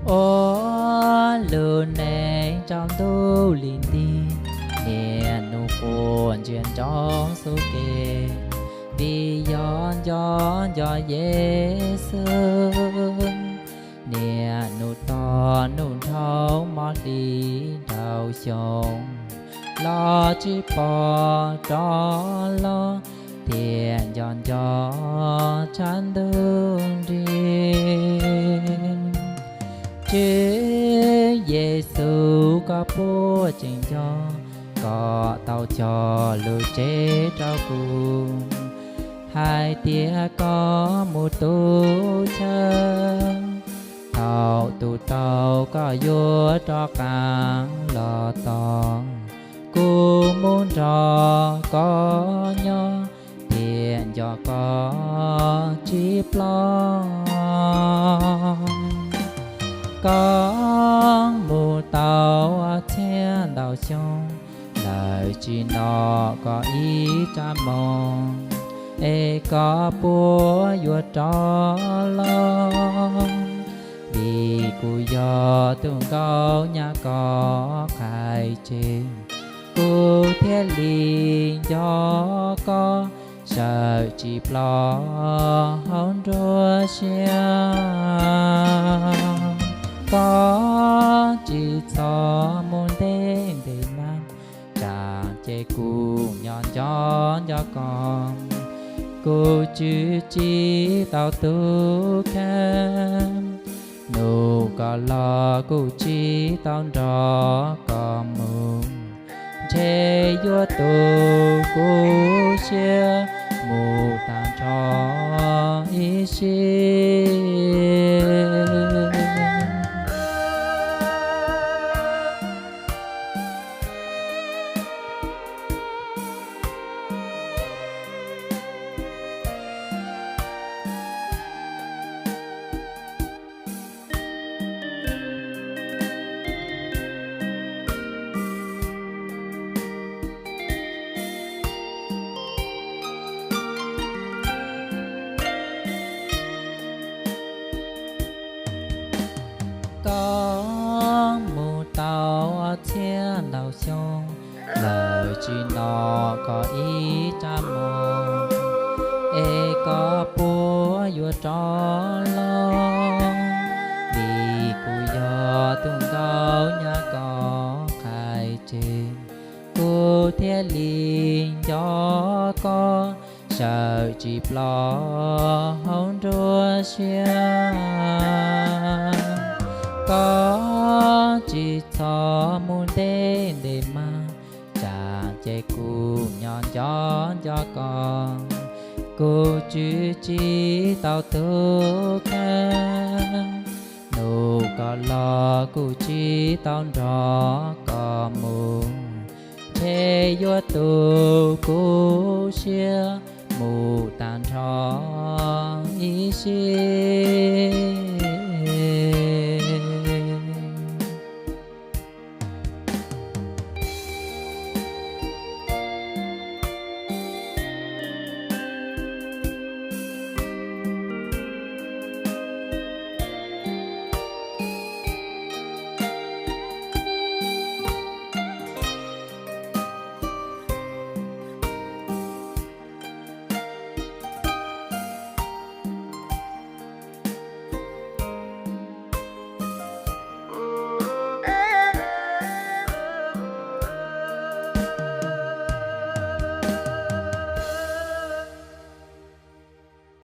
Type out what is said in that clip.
Ua lub neej tsaus ntuj lim nti, niaj hnub quaj ntsia ntsoov xub ke, vim yog nco nco Yexus. Niaj hnub tos hnub dhau, hmo hli dhau xyoo, los tsis pom rov los, thiaj nco nco tshaj ntuj nrig. Tswv Yexus, koj puas tseem nco, koj tau cog lub tsev rau kuv, hais tias koj mus tu chaw. Thaum tus tau koj yuav rov qab los tos, kuv mus nrog koj nyob, thiaj nco koj tsis ploj. Koj mus tau txhiab ntau xyoo, lawv tsis hnov koj ib tsab moo, es koj puas yuav rov los? Vim kuv yog tus nkauj nyab koj qhais tseg, kuv thiaj li nco koj, sawv tsis ploj hauv nruab siab. Koj tsis txhob mus ntev ntev mas, tsam ces kuv nco nco nco koj, kuv tswv tsis tau tus kheej. Hnub koj los kuv tsis tau nrog koj mus, ntshe yuav tu kuv siab mus tag nrho ib sim. Koj mus tau ob txhiab ntau xyoo, lawv tsis hnov koj ib tsab moo, es koj puas yuav rov los? Vim kuv yog tus nkauj nyab koj qhais tseg, kuv thiaj li nco koj, sawv tsis ploj hauv nruab siab. Koj tsis txhob mus ntev ntev mas, tsam ces kuv nco nco nco koj, kuv tswv tsis tau tus kheej. Hnub koj los kuv tsis tau nrog koj mus, ntshe yuav tu kuv siab mus tag nrho ib sim.